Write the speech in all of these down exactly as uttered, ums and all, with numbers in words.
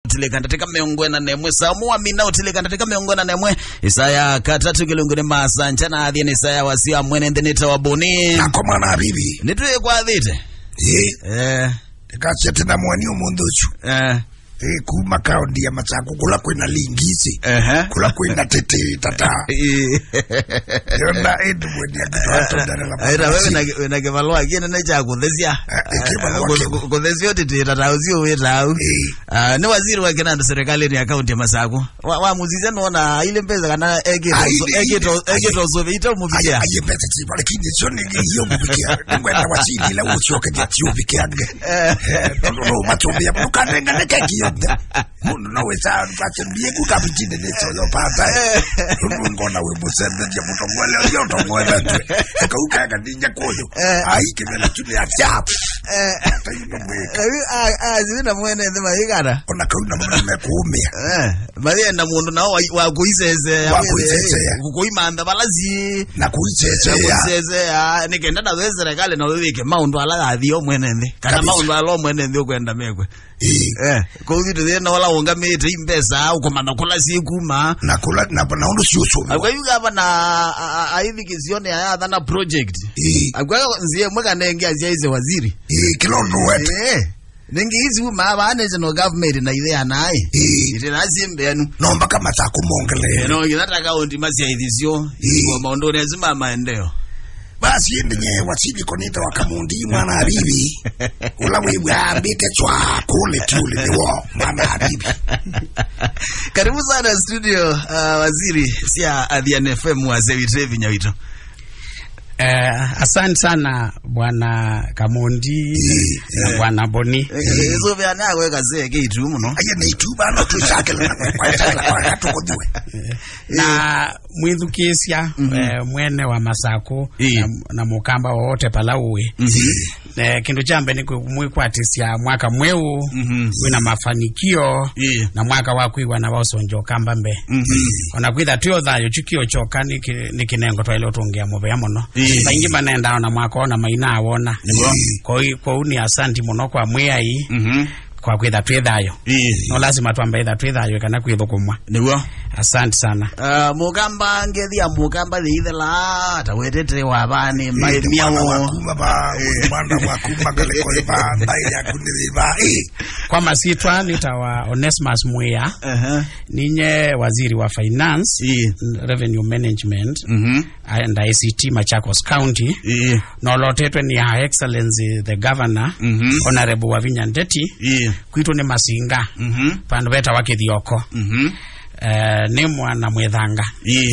Ũtilĩka ndatĩka mĩongo ĩna na ĩmwe, saa ũmwe wamina ũtilĩka ndatĩka mĩongo ĩna na ĩmwe. Ĩsaa ya katatũ kĩlungu nĩ masaa nja na athie nĩ ĩsaa ya wasya mwene nthĩ nĩ tawa Boni. Nako mwana wa bibi. Nĩtwĩkwathĩte. Ĩĩ. Eh. Ndĩkasya tena mwani ũmũnthĩ ũsu. Eh. Eh, kuma kaunti ya Masaku, kũla kwĩna lingi ici. Ehe. Kũla kwĩna tete tata. Ĩĩ. Yona ĩndĩ mwene akĩtwa atonderela. Aira, wewe na, wĩna kĩvalũa kĩnene kya kũthesya. Eh, eh, kĩvalũa kũ-, kĩu. Kũ-, kũthesya ũtĩtĩta ta ũcio wĩ ta au. Ĩĩ. Ah, nĩ waziri wa kĩnandũ serikalini ya kaunti ya Masaku. Wa, wa mũsisya nona ile mbesa kana ekĩto, ai, so-, ile, ekĩto, ai, ekĩto sove ita mũvikia. Ai, ai, mbesa chipa, lakini sio ni hiyo mũvikia. Nĩngwenda waziri ila ũcio kĩtya tio vikiange. Eh. Eh, no, no, no, matũmbia, ndũkanengane keki yonthe. Mũndũ no wĩsa, ndũkasembie ku kabitine nĩ soyo pata. Eh. Nũndũ ngona wĩ mũsembethia mũtongole, ũcio ũtongoletwe. Kauka kaninya kũyũ. Eh. Ai, kĩmena tu nĩ a sharp. Eh. Ata yu ndũmwĩka. Eh, a, a, zina mwene thima igana. Ona kau na mũndũ mekũũmĩa. Eh, mathĩe na mũndũ nao wa, wa kũisesea. Wa kũisesea. Kũimantha vala si. Na kũisesea. Na kũisesea, nĩ kenda na we serikali na we wĩke maũndũ ala yathi o mwene nthĩ. Kana kabisa. Maũndũ ala o mwene nthĩ ũkwenda mekwe. Ĩĩ. Eh, kũu vitu thĩna wala ũngamĩte imbesa, ũkũmanya kũla syĩkuma. Na kũla, na, na ũndũ syũsũmĩwa. Akwa yuga hapa na, a, a, aithi kĩsionĩ ayathana project. Ĩĩ. Akwa nzie mweka nenge aziaize waziri. Ĩĩ, kĩla ũndũ wete. Ĩĩ. Nenge izi uma hapa national government na ithe anaye. Ĩĩ. Ite na simbe anu. No mpaka Masaku mongelee. No, githata kaunti masiaithisyo. Ĩĩ. Kwa maũndũ nĩ azima maendeleo. Basi, ĩndĩ nye wasili konita wa Kamundi, mwana wa bibi. Ũla wĩw'a ambĩte chwa, kũle tiũlĩ nĩwo, mwana wa bibi. Karibu sana studio, uh, waziri, sya Athiani F M wa Sewi Trevi Nyawito. Eh, asante sana, Bwana Kamundi, eh, na, eh, Bwana Boni. Eh, eh, so vya na wewe kaze ke itu muno. Aya ni itu bana tu shakela na kwa shakela kwa katu kujue. Na mwĩthukĩĩsya, mhm, eh, mwene wa Masaku, ĩĩ, na, na Mũkamba wote pala ũĩ. Mhm. Eh, kĩndũ kya mbee nĩ kwĩ-, mwĩkwatĩsya mwaka mweũ, mhm, wĩna mafanikio, ĩĩ, na mwaka wa kwĩw'a na wa ũsonja Ũkamba mbee. Mhm. Ona kwĩtha twĩ o thayũ, kyu kĩo kyoka nĩ kĩ-, nĩ kĩnengo twaĩle ũtũngĩa mũvea mũno. Ĩĩ. Aingĩ manendaa ona mwaka ona mainaa wona. Nĩw'o. Kwoou, kwoou nĩ asanti mũno kwa Mwĩai. Mhm. Kwa kwĩtha twĩ thayũ. Ĩĩ. No lazima twambe ĩtha twĩ thayũ kana kwĩthũkũmwa. Nĩw'o. Asante sana. Ah, Mũkamba, ngethi ya Mũkamba yĩithela, ta wetete wa vani, ĩĩ, maemia mwana wo. Wa kuma va, ĩĩ, mwana wa kuma ngaleko va, mbaĩ yaku nĩ va, ĩĩ. Kwa masitwa nĩ ta wa Onesmus Mwĩa. Aha. Ninye waziri wa finance, ĩĩ, revenue management. Mhm. And I C T Machakos County. Ĩĩ. Nolotetwe nĩ Her Excellency the Governor, mhm, Honorable Wavinya Ndeti. Ĩĩ. Kwitũ nĩ Masinga. Mhm. Vandũ vetawa Kĩthioko. Mhm. Eh, nĩ mwana Mwĩthanga. Ĩĩ.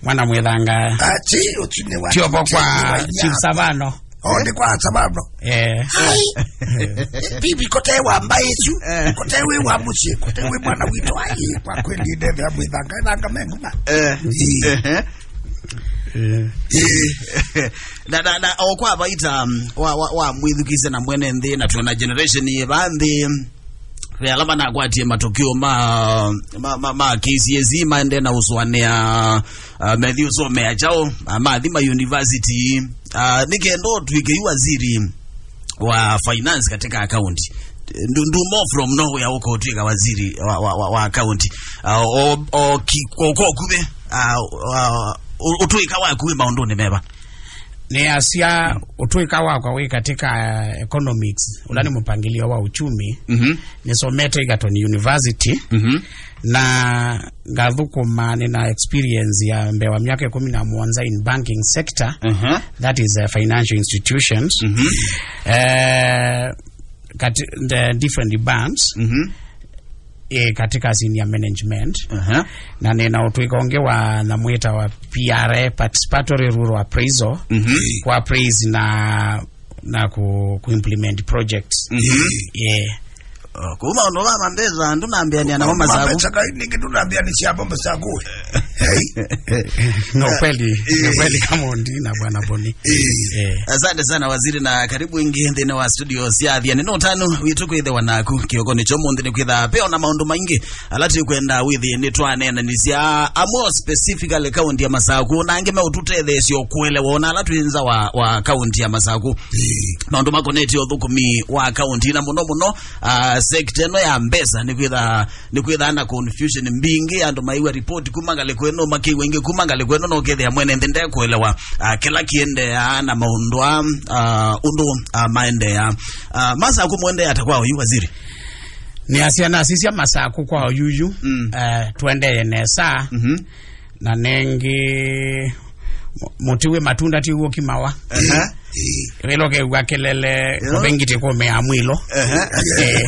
Mwana Mwĩthanga. Ati, ũtune wa tiovo kwa Chief Savano. Oh, nĩ kwa Savano. Eh. Ai. Bibi, kote wa mbaĩ ĩsu. Eh. Kote wĩ wa mũsyĩ, kote wĩ mwana witũ. Ai, kwa kweli, ndethe ya Mwĩthanga, ĩthanga menguma. Eh. Ĩĩ. Ehe. Eh. Na, na, na, o kwa vaita, um, wa, wa, wa mwĩthukĩĩsya na mwene nthĩ, na twĩna generation yĩ va nthĩ, ve ala manakwatie matukio ma, ma, ma, ma K C S E, maendee na ũsũanĩa, uh, methi ũsomea kyaũ, uh, mathi ma university, uh, nĩ kenda ũtw'ĩke yu waziri wa finance katika county. Ndu, ndu more from nowhere ũkotw'ĩka waziri wa, wa, wa, wa county. Uh, o, o, ki, o, kwa ũkuvĩ, uh, uh, ũ-, ũtũĩka waku wĩ maũndũnĩ meva? Nĩasya ũtũĩka wakwa wĩ katika economics, ũla nĩ mũpangĩlio wa uchumi. Mhm. Nĩsomete Egerton University. Mhm. Na ngathũkũma, nĩna experience ya mbee wa myaka ĩkũmi na mũonza in banking sector. Mhm. That is, uh, financial institutions. Mhm. Eh, kati, the different banks. Mhm. Eh, katika senior management. Aha. Na nĩna ũtũĩka ũngĩ wa nyamũ ĩtawa P R A, Participatory Rural Appraisal, mhm, kwa appraise na, na ku, ku implement projects. Mhm. Yeah. Oh, kuma ũndũ wa mambesa, ndũnambĩanĩa namo Masaku. Mambesa kai nĩngĩ ndũnambĩanĩsya amo Masaku. Hey. No kweli, no kweli Kamundi na Bwana Boni. Eh. Eh. Asante sana waziri, na karibu ĩngĩ nthĩnĩ wa studio sya Athiani. Nĩ ũtanu witũ kwĩthĩwa naku kĩokonĩ kya ũmũnthĩ, nĩkwĩtha ve ona maũndũ maingĩ ala tũkwenda wĩthĩe nĩtwaneenanĩsya, amwe o specifically kaunti ya Masaku, na angĩ meũtũtetheesya kũelewa ona ala twĩ nza wa, wa kaunti ya Masaku. Eh. Maũndũ makonetye ũthũkũmi wa kaunti, na mũno mũno, ah, sector ĩno ya mbesa, nĩkwĩtha, nĩkwĩtha na confusion mbingĩ, andũ maiwa report kuma ngalĩko ĩno, makĩw'a ĩngĩ kuma ngalĩko ĩno, na ũkethĩa mwene nthĩ ndekũelewa, ah, kĩla kĩendeea na maũndũ aa, ah, ũndũ, ah, maendeea. Ah, Masaku mwendeea ata kwa oyu, Waziri? Nĩasya nasisya Masaku kwa oyu yu, mm, eh, tũendee nesa. Mhm. Na nengĩ, mu-, mũti wĩ matunda ti w'o kimawa. Ehe. Wĩla ũkew'a kelele, yo, kũvengite kũmea mwĩlo. Ehe. Eh.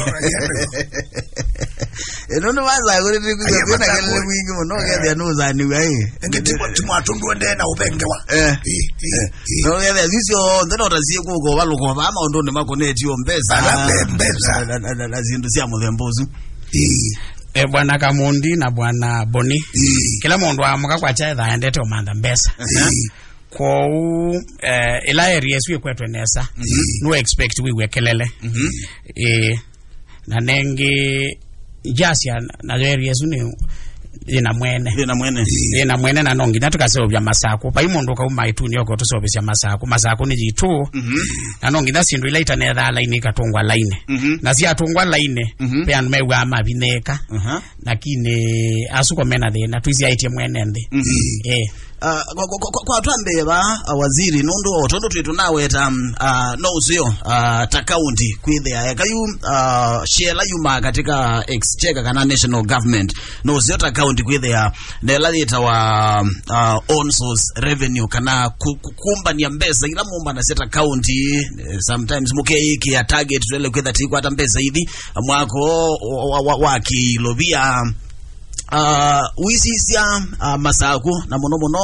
Ĩno nĩ Masaku nĩ kwĩthĩa kwĩna kelele mwingĩ mũno, ũkethĩa nũzaniwa, ĩ. Ĩngĩ ti mwa-, ti mwatũndũ ndee na ũvengewa. Eh. Ĩ, ĩ, ĩ. No ũkethĩa sisyo nthe no tasie kũka ũvalũka vaa maũndũnĩ makonetio mbesa. Ala mbe-, mbesa. Na, na, na, na, na syĩndũ sya mũthemba ũsu. Ĩ. Eh, Bwana Kamundi na Bwana Boni. Ĩ. Kĩla mũndũ wa mũka kwakya ethaa endete ũmantha mbesa. Ehe. Kwoou, eh, ĩla area ĩsu ĩkwetwe nesa, mhm, no expect wĩw'e kelele. Mhm. Eh, na nengĩ, ngyasya nayo area ĩsu nĩ yĩna mwene. Yĩna mwene. Yĩna mwene, na no nginya tũkaseũvya Masaku. Vai mũndũ ũkauma ĩtunĩ oka ũtũseũvĩsya Masaku. Masaku nĩ yitũ. Mhm. Na no nginya syĩndũ ila itanethaa lainĩ ikatũngwa lainĩ. Mhm. Na syatũngwa lainĩ, mhm, ve andũ mew'aa mavinyĩĩka. Aha. Lakini asu ko mena thĩna, twĩsyaĩtye mwene nthĩ. Mhm. Eh. Ah, kwa, kwa, kwa, kwa twambĩe vaa, ah, Waziri, nũndũ o tondũ twĩ tũnaweta, mm, ah, no ũseo, ah, ta kaunti kwĩthĩa eka yu, ah, share ĩla yumaa katika exchequer kana national government, no ũseo ta kaunti kwĩthĩa na ĩla yĩtawa, ah, own source revenue, kana ku-, ku-, kũmbany'a mbesa ila mũmbanasya ta kaunti, eh, sometimes mũkeĩkĩa target twele kwĩtha tĩkwata mbesa ithi mwaka wa, wa, wa, wa kĩilovia. Ah, wĩsisya, ah, Masaku, na mũno mũno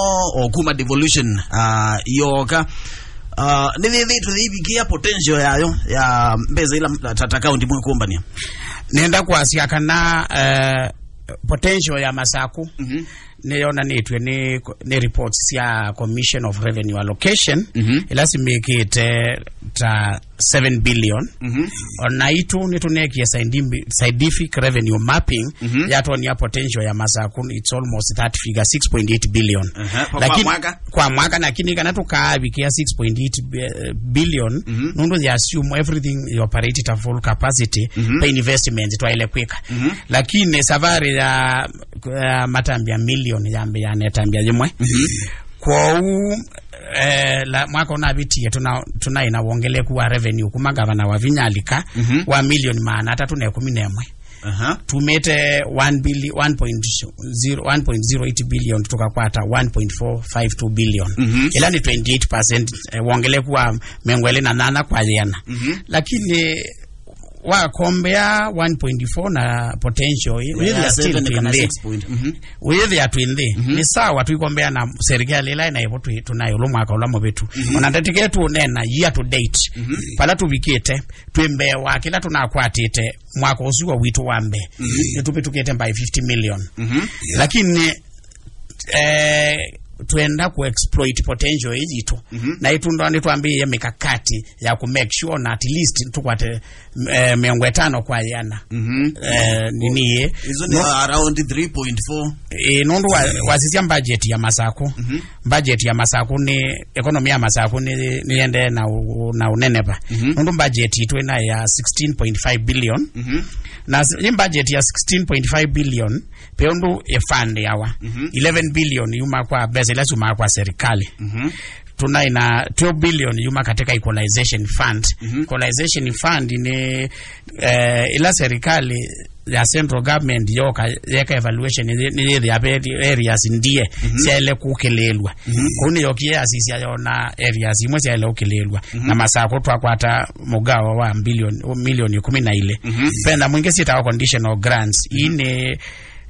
o kuma devolution, ah, yoka, ah, nĩthĩthĩtwe yĩivikĩa potential yayo ya mbesa ila ta, ta kaunti mwĩkũmbania? Nenda kwasya kana, eh, potential ya Masaku, mhm, nĩyonanĩtw'e nĩ, nĩ reports sya Commission of Revenue Allocation, mhm, ila simĩkĩte ta seven billion. Mhm. O naitũ nĩtũnekie scientific, scientific revenue mapping, mhm, yatonya potential ya Masaku, it's almost that figure, six point eight billion. Aha, kwa, kwa mwaka? Lakini kwa mwaka, lakini kana tũkaavikĩa six point eight bi-, billion, mhm, nũndũ they assume everything you operate at a full capacity, mhm, pe investment twaĩle kwĩka. Mhm. Lakini safari ya, ya matambya million yambĩĩa na ĩtambya yĩmwe. Mhm. Kwoou, eh, la, mwaka ũnavĩtie tũna-, tũnaĩ na wongeleku wa revenue kuma ngavana wa vinya alika, mhm, wa milioni maana atatũ na ĩkũmi na ĩmwe. Aha. Tumĩte one billi-, one point zero, one point zero eight billion, tũkakwata one point four five two billion. Mhm. Ĩla nĩ twenty-eight percent, eh, wongeleku wa mĩongo ĩlĩ na nyanya kwa yĩana. Mhm. Lakini wakombea one point four na potential ĩ, we are still twĩ nthĩ. Wĩthĩa twĩ nthĩ. Mhm. Nĩ sawa twikombea na serikali ĩla ĩnaĩvo twĩ, tũnaĩ ũlũ mwaka ũla mũvĩtu. Mhm. Ona ndatĩke tũnena year to date. Mhm. Pala tũvikĩte, twĩ mbee wa kĩla tũnakwatĩte mwaka ũsu wa witũ wa mbee. Mhm. Nĩtũvĩtũkĩte by fifty million. Mhm. Yeah. Lakini eh, twenda ku exploit potential ĩĩ yitũ. Mhm. Na ĩtundwa nĩtwambĩĩe mĩkakati ya ku make sure na at least tũkwate, eh, mĩongo ĩtano kwa yĩana. Mhm. Eh, nini ĩ? Isu nĩ around three point four. Eh, nũndũ wa, wasisya budget ya Masaku. Mhm. Budget ya Masaku nĩ, economy ya Masaku nĩ, nĩyendee na ũ-, na ũneneva. Mhm. Nũndũ budget itũ ĩna ya sixteen point five billion. Mhm. Na s-, ĩ budget ya sixteen point five billion, pe ũndũ ĩfandĩawa. Mhm. Eleven billion yuma kwa mbesa ila syumaa kwa serikali. Mhm. Tũnaĩ na twelve billion yuma katika equalization fund. Mhm. Equalization fund nĩ, eh, ila serikali ya central government yoka yeka evaluation nĩ, nĩyĩthĩa ve areas ndie, mhm, syaĩle kũkĩlĩĩlwa. Mhm. Kũu nĩyokie yasisya yona areas imwe syaĩle ũkĩlĩĩlwa. Mhm. Na Masaku twakwata mũgao wa billion, milioni ĩkũmi na ilĩ. Mhm. Ve na mwingĩ syĩtawa conditional grants. Ii nĩ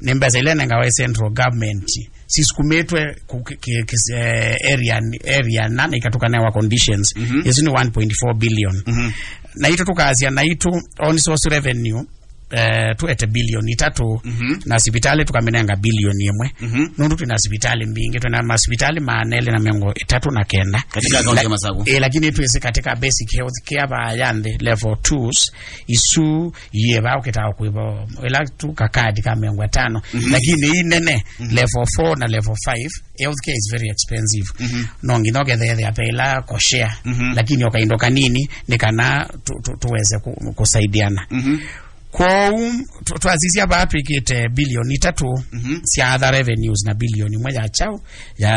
nĩ mbesa ila nengawa ĩ central government sisukumĩtwe ku-, ki-, ki-, ki-, eh, area, area na, na ikatukanewa conditions. Mhm. Isu nĩ one point four billion. Mhm. Na itũ tũkasya, na itũ own source revenue, eh, tuete bilioni itatũ, mhm, na sivitalĩ tũkamĩnenga bilioni ĩmwe. Mhm. Nũndũ twĩna sivitalĩ mbingĩ, twĩna masivitalĩ maana elĩ na mĩongo ĩtatũ na kenda. Katika kaunti ya Masaku. Eh, lakini twĩsĩ katika basic health care va ya nthĩ, level twos, isu iye va ũkĩtaa kwĩva ĩla tu kakadi ka mĩongo ĩtano. Mhm. Lakini ii nene, mhm, level four na level five, healthcare is very expensive. Mhm. No nginya ũkethethea pe ĩla koshare, mhm, lakini o kaindo kanini nĩ kana tu-, tu-, tuweze ku-, kusaidiana. Mhm. Kwoou, tw-, twasisya vaa twĩkĩte bilioni itatũ Mhm. sya other revenues na bilioni ĩmwe ya chau ya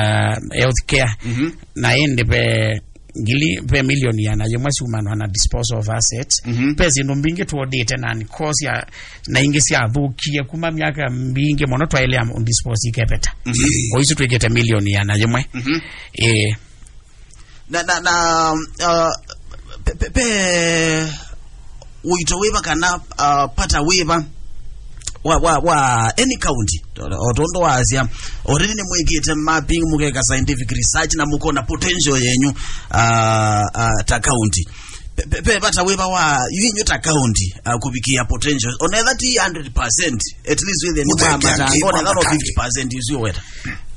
health care. Mhm. Na ĩndĩ ve ngili, ve milioni ĩana yĩmwe syumanwa na disposal of assets. Mhm. Ve syĩndũ mbingĩ tũodĩte na nĩko sya, na ingĩ syathũkie kuma myaka mbingĩ mũno twaĩlea dispose ikeveta. Mhm. Kwa isu twĩkĩte milioni ĩana yĩmwe. Mhm. Ĩĩ. Na, na, na, uh, pe, pe, pe ũito wĩva kana, uh, pata wĩva wa, wa, wa any county, o tondũ wasya, already nĩ mwĩkĩte mapping, mũkeka scientific research, na mũkona potential yenyu, uh, uh, ta county. Pe, pe, pe vata wĩva wa yu inyu ta county, uh, kũvikĩa potential. Onetha ti hundred percent, at least wĩthĩe nĩ mwa matanga, onetha no fifty percent isu weta.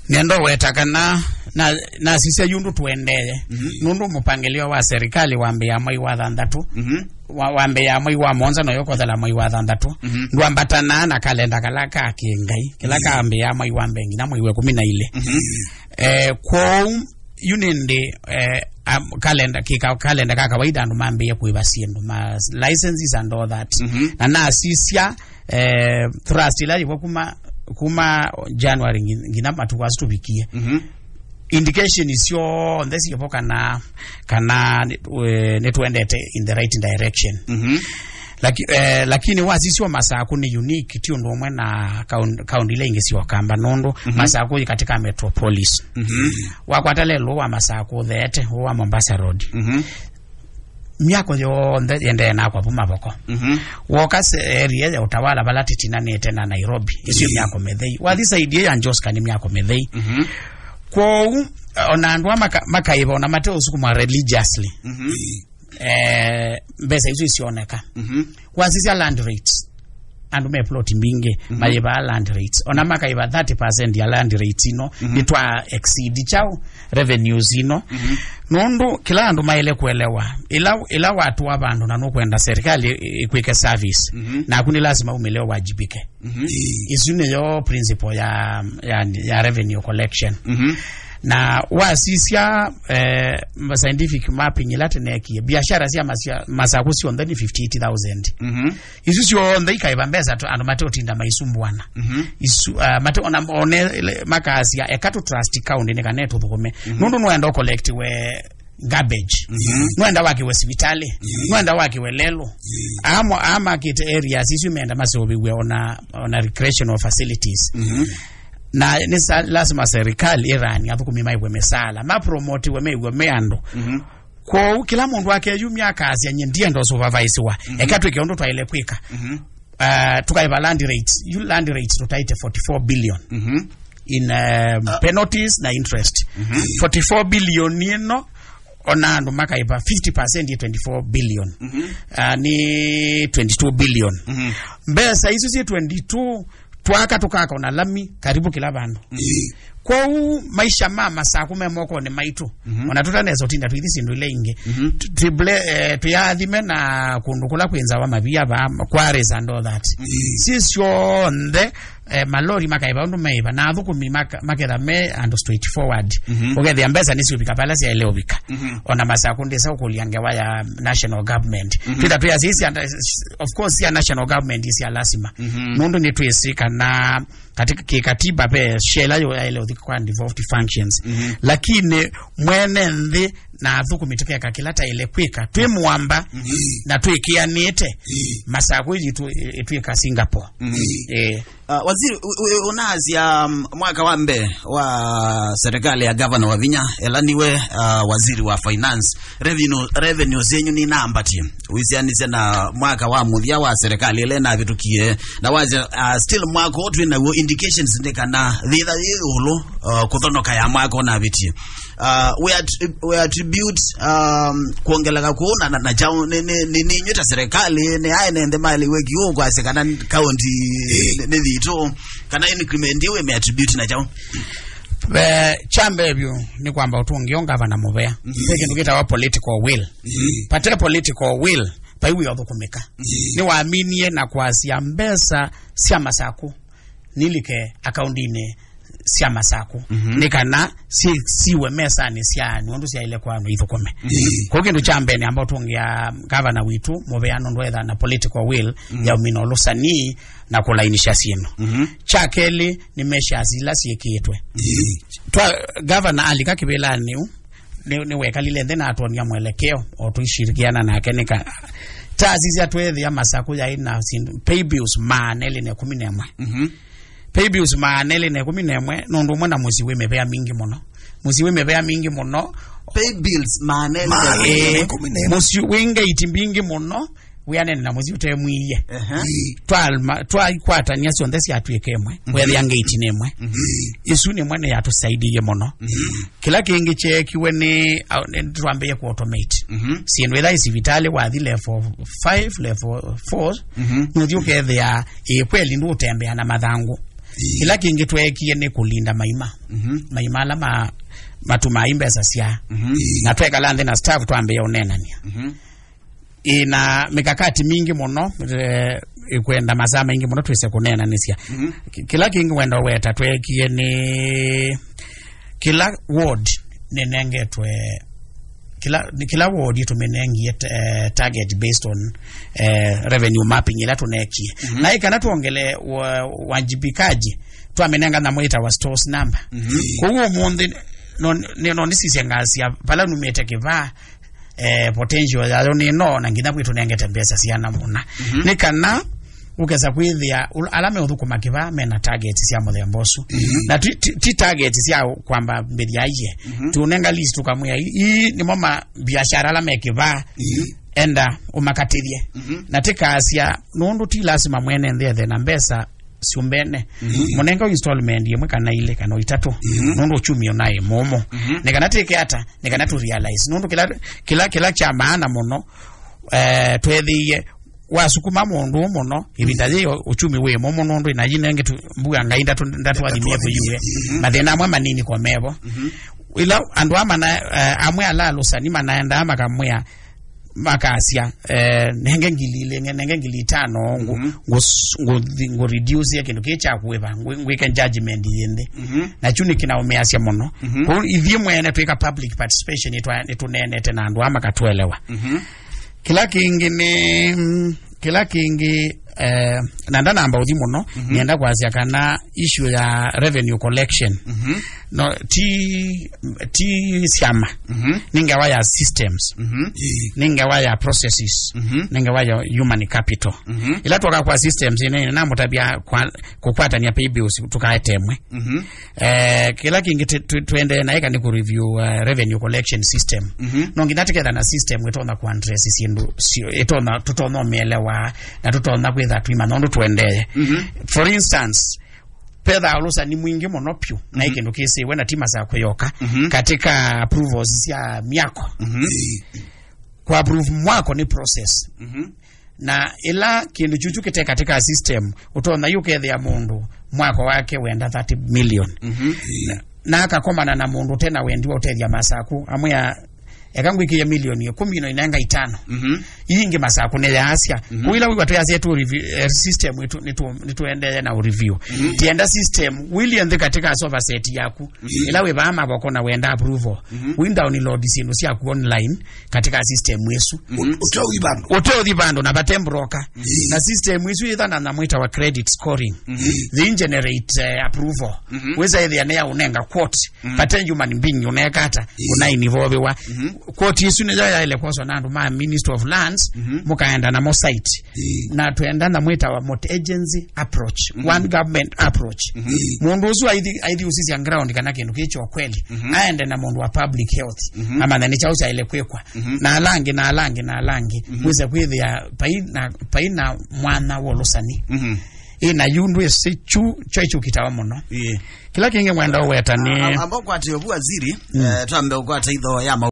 Nendo weta kana na, nasisya yu ũndũ tũendee. Mhm. Nũndũ mũpangĩlio wa serikali wambĩĩa mwei wa thanthatũ. Mhm. Wa, wambĩĩa mwei wa mũonza na ũkothela mwei wa thanthatũ. Mhm. Ndwambatanaa na kalenda kala ka kĩngai, kĩla Mhm. kambĩĩa mwei wa mbee nginya mwei wa ĩkũmi na ilĩ. Mhm. Eh, kwoou, yu nĩndĩ, eh, am-, kalenda, kĩka-, kalenda ka kawaida andũ mambĩĩe kũĩva syĩndũ, ma licenses and all that. Mhm. Na nasisya, eh, thrust ila yĩvo kuma, kuma January ngi-, nginya matukũ asu tũvikie. Mhm. Indication syonthe syĩvo kana, kana nĩ, eh, nĩtũendete in the right direction. Mhm. Laki-, eh, lakini wasisyo Masaku nĩ unique, ti ũndũ ũmwe na kaun-, kaunti ila ingĩ sya Ũkamba, nũndũ Mhm. Masaku yĩ katika metropolis. Mhm. Wakwata lelũ wa Masaku theete, wa Mombasa Road. Mhm. Myako yonthe yendee nakwa vu Mavoko. Mhm. Woka se-, area ya Utawala vala titinanĩte na Nairobi, isu Mhm. myako mĩthei. Wathi side ya Njoska nĩ myako mĩthei. Mhm. Kwoou, ona andũ aa maka-, makaĩva ona mate ũsukumwa religiously. Mhm. Eh, mbesa isu isioneka. Mhm. Wasisya land rates. Andũ me plot mbingĩ, Mhm. mayĩvaa land rates. Ona makaĩva thirty percent ya land rates ino, Mhm. nĩtwa exceed chao revenues ino. Mhm. Nũndũ kĩla andũ maĩle kũelewa, ĩla, ĩla watũa vandũ na nũkwenda serikali ĩ-, ĩkwĩke service, Mhm. naku nĩ lasima umĩle ũwajibike. Mhm. Ĩĩ. Isu nĩyo principle ya, ya, ya revenue collection. Mhm. Na wasisya, eh, scientific mapping ila tũneekie, biashara sya masya-, Masaku syonthe nĩ fifty eight thousand. Mhm. Isu syonthe ikaĩva mbesa tu, andũ mate ũtinda maisumbuana. Mhm. Isu, ah, mate ona, one, le, makasya, eka tũ trust county nĩ kana ĩtũthũkũme. Mhm. Nũndũ nũenda ũcollect we garbage. Mhm. Nũenda wakĩwe sivitalĩ. Mhm. Nũenda wakĩwe lelũ. Mhm. Aa mo-, aa makĩte areas isu menda maseũvĩw'e ona, ona recreational facilities. Mhm. Na nĩ sa-, lasima serikali ĩrani athũkũmi maĩvwe mĩsaala, mapromotiwe mew'e me andũ. Mhm. Kwoou kĩla mũndũ akeyumya akasya, "Nyie ndienda ũsupervisiwa. Mhm. Eka twĩke ũndũ twaĩle kwĩka." Mhm. Uh, tũkaĩva land rates. Yu land rates tũtaĩte forty-four billion Mhm. in, um, Ah. penalties na interest. Mhm. Forty-four billion ĩno, ona andũ makaĩva fifty percent ya twenty-four billion. Mhm. Uh, nĩ twenty-two billion. Mhm. Mbesa isu syĩ twenty-two, twaka tũkaka ona lami karibu kĩla vandũ. Mhm. Kwoou maisha ma Masaku me mokonĩ maitũ. Mhm. Ona tũtanesa ũtinda tũithi syĩndũ ila ingĩ. Mhm. Tu-, tuble-, eh, tuyaathime na kũndũ kũla kwĩ Nzawa mavia vaa, quarries and all that. Mhm. Si syonthe, eh, malori makaĩva ũndũ maĩva, na athũkũmi maka-, maketha me andũ straightforward. Mhm. Ũkethĩa mbesa nĩsiũvika vala syaĩle ũvika. Mhm. Ona Masaku ndĩsa ũkũlya ngewa ya national government. Mhm. Twĩtha twĩasya isi, of course, sya national government sya lasima. Mhm. Nũndũ nĩtwĩsĩ kana katika kĩkatiba ve shela yo yaĩle ũthi kwa devolved functions. Mhm. Lakini mwene nthĩ na athũkũmi tũkeka kĩla taĩle kwĩka, twĩ mũamba Mhm. na twĩkĩanĩte, Mhm. Masaku yitũ ĩ-, ĩtwĩka Singapore. Mhm. Eh. Uh, waziri, u-, u-, unaasya, um, mwaka wa mbee wa serikali ya Governor Wavinya, ela niwe, uh, waziri wa finance, revenue, revenue zenyu ninaambatie. Wĩsyanisye na mwaka wa mũthya wa serikali ĩla ĩnavĩtũkie, na wasya, uh, still mwaka ũũ twĩ naw'o, indications nĩ kana thĩtha yĩ ĩũlũ, uh, kũthonoka ya mwaka ũnavĩtie. Uh, we attri-, we attribute, um, kwongeleka kũu na, na, na kyaũ, nĩ, nĩ, nĩ, nĩ inyuĩ ta serikali, nĩ aene nthĩ maĩlĩwe kiũ kwasya kana kaunti nĩ, nĩ thitũ, kana increment ĩyo wĩme attribute na kyaũ? Eh, kya mbee vyũ nĩ kwamba ũtũngĩo ngavana mũvea. Mhm. Ve kĩndũ kĩtawa political will. Mhm. Pate political will, vai wĩa ũthũkũmĩka. Mhm. Nĩwaminie na kwasya mbesa sya Masaku nilike akaundinĩ sya Masaku, mhm, nĩ kana si-, siwe mesanĩ sya andũ ũndũ syaĩle kwanwa ithũkũme. Mhm. Kwoou kĩndũ kya mbee nĩ amba ũtũngĩa gavana witũ mũvea nũndũ etha na political will, mhm, ya ũmina ũlũsani na kũlainisha syĩndũ. Mhm. Kya kelĩ nĩ measures ila syĩkĩĩtwe. Mhm. Twa, gavana alika kĩvĩlanĩ ũu, nĩ, nĩwekalile nthĩ na atwonia mwelekeo, o tũishirikiana nake nĩka. Tasisya tweethĩa Masaku yaĩ na syĩndũ, pay bills maana elĩ na ĩkũmi na ĩmwe. Mhm. Pay bills maana elĩ na ĩkũmi na ĩmwe, nũndũ ũmwe na mũsyĩ wĩ mĩvea mingĩ mũno. Mũsyĩ wĩ mĩvea mingĩ mũno. Pay bills maana elĩ na ĩkũmi na ĩmwe. Ĩĩ, mũsyĩ wĩ ngate mbingĩ mũno, wĩanene na mũsyĩ ũte mwiie. Ehe. Twalma-, twaikwatania syonthe syatw'ĩka ĩmwe, mhm, weethĩa ngate nĩ ĩmwe. Mhm. Ĩsu nĩmwe nĩyatũsaidiie mũno. Mhm. Kĩla kĩngĩ kyeekiwe nĩ, a, nĩ twambĩĩe ku automate. Mhm. Syĩndũ ĩla ĩ sivitalĩ wathi level five, level four, mhm, nũthi ũkethĩa, ĩ, kweli ndũũtembea na mathangũ. Ĩĩ. Kĩla kĩngĩ tweekie nĩ kũlinda maima. Mhm. Maima ala ma-, matumaa mbesa sya. Mhm. Ĩĩ. Na twekala nthĩ na staff twambĩĩa ũneenany'a. Mhm. Ĩĩ, na mikakati mingi mũno, eh, ĩkwenda masaa maingĩ mũno twĩse kũneenanĩsya. Mhm. Ki-, kĩla kĩngĩ wenda ũweta tweekie nĩ kĩla ward nĩnengetwe, kĩla, nĩ kĩla ward tũmĩnengie, eh, target based on, eh, revenue mapping ĩla tũneekie. Mhm. Na ĩ kana twongele wa-, wajibikaji, twamĩnenga nyamũ yĩtawa stores number. Mhm. Kwoou ũmũnthĩ, no, nĩ, no nĩsisye ngasya vala numĩte kĩvaa, eh, potential yayo nĩ no, na nginya kwĩ tũnengete mbesa siana mũna. Mhm. Nĩ kana ũkesa kwĩthĩa ul-, ala meũthũkũma kĩvaa mena target sya mũthemba ũsu. Mhm. Na ti, ti, ti target sya kwamba mbĩthya aiye. Mhm. Tũnenga list tũkamwĩa, "Ii, ii nĩmo ma biashara ala me kĩvaa." Mhm. Enda ũmakatĩthye. Mhm. Na tĩkasya, nũndũ ti lasima mwene nthĩ ethe na mbesa syũmbene. Mhm. Mũnenga installment ĩmwe kana ilĩ kana itatũ. Mhm. Nũndũ uchumi ũnaĩ mũmũ. Mhm. Nĩ kana tĩke ata, nĩ kana tũ realize. Nũndũ kĩla, kĩla, kĩla kya maana mũno, eh, twethĩie wasukuma mũndũ mũno, ĩvinda yĩĩ uchumi wĩ mũmũ nũndũ ĩna yinenge tu, mbua Ngai ndatu-, ndatwathimie kũyuwe. Mhm. Mathĩna amwe manini kwa mevo. Mhm. Ila andũ ama na, eh, amwe ala alũsani manaendaa makamwĩa, makasya, eh, nenge ngili ilĩ, nge-, nenge ngili itano, ngu-, mhm, ngus-, ngu-, ngu reduce kĩndũ kĩĩ kya kũĩva, ngu-, ngwĩke judgment yĩ nthĩ. Mhm. Na kyu nĩkĩnaũmĩasya mũno. Mhm. Kwoou ithyĩ mwene twĩka public participation, nĩtwa-, nĩtũneenete na andũ aa makatũelewa. Mhm. Kĩla kĩngĩ nĩ, mm, kĩla kĩngĩ, eh, na ndanamba ũthi mũno, mhm, nĩenda kwasya kana issue ya revenue collection, mhm, no, ti, ti syama, mhm, nĩ ngewa ya systems, mhm, nĩ ngewa ya processes, mhm, nĩ ngewa ya human capital. Mhm. Ila twoka kwa systems, ĩnĩ namũtavya kwa kũkwatania pay bills tũkaete ĩmwe. Mhm. Eh, kĩla kĩngĩ tũ-, tũ-, tũendee na ĩka nĩ kũ review, uh, revenue collection system. Mhm. No nginya tũketha na system ĩtonya kũ address syĩndũ syo, ĩtonya, tũtonya ũmĩelewa, na tũtonya kwĩtha twĩmanya ũndũ tũendee. Mhm. For instance, petha ũlũsani mwingĩ mũno pyũ, na, mhm, ĩ kĩndũ kĩsĩwe na ti Masaku yoka, mhm, katika approvals sya myako. Mhm. Kũ approve mwako nĩ process. Mhm. Na ĩla kĩndũ kyuchu kĩte katika system, ũtonya yu ũkethĩa mũndũ mwako wake wenda thirty million. Mhm. Na, na akakomana na mũndũ ũte na wendi wa ũtethya Masaku, amwĩa, "Eka ngwĩkĩe milioni ĩkũmi no inenga itano." Mhm. Ii ingĩ Masaku nĩ yaasya. Mhm. Kũu ila wĩw'a twĩasya tu review, eh, system ĩtu, nĩtu-, nĩtũendee na review. Mhm. Tienda system, wĩlye nthĩ katika sofa set yaku. Mhm. Ĩla wĩ vaa mavoko na wenda approval. Mhm. Wĩ download syĩndũ syaku online katika system ĩsu. Mhm. Ũte ũthi vandũ. Ũte ũthi vandũ na vate broker. Mhm. Na system ĩsu yĩtha na nyamũ ĩtawa credit scoring. Mhm. They generate, eh, approval. Mhm. Wĩsa ĩthĩa nĩ ya ũnenga quote. Mhm. Vate human being ũneka ata, mhm, ũnainvolviwa. Mhm. Quote ĩsu nĩyo yaĩle kwoswa na andũ ma Ministry of Lands, mhm, mũkaenda namo site. Ĩĩ. Na twenda na mwĩtawa multi-agency approach, mhm, one government approach. Mhm. Ĩĩ. Mũndũ ũsu aithi, aithi ũsisya ground kana kĩndũ kĩ kya kweli. Mhm. Aende na mũndũ wa public health. Mhm. Amanya nĩ kyaũ kyaĩle kwĩkwa. Mhm. Na ala angĩ, na ala angĩ, na ala angĩ. Mhm. Wĩse kwĩthĩa vai na, vai na mwana wa ũlũsani. Mhm. Ĩ na yu ndwĩsĩ kyu, kyo kĩkitawa mũno. Ĩĩ. Kĩla kĩngĩ ngwenda ũweta nĩ a-, a-, amba ũkwate ũvu waziri, mm, eh, twambe ũkwate itho ya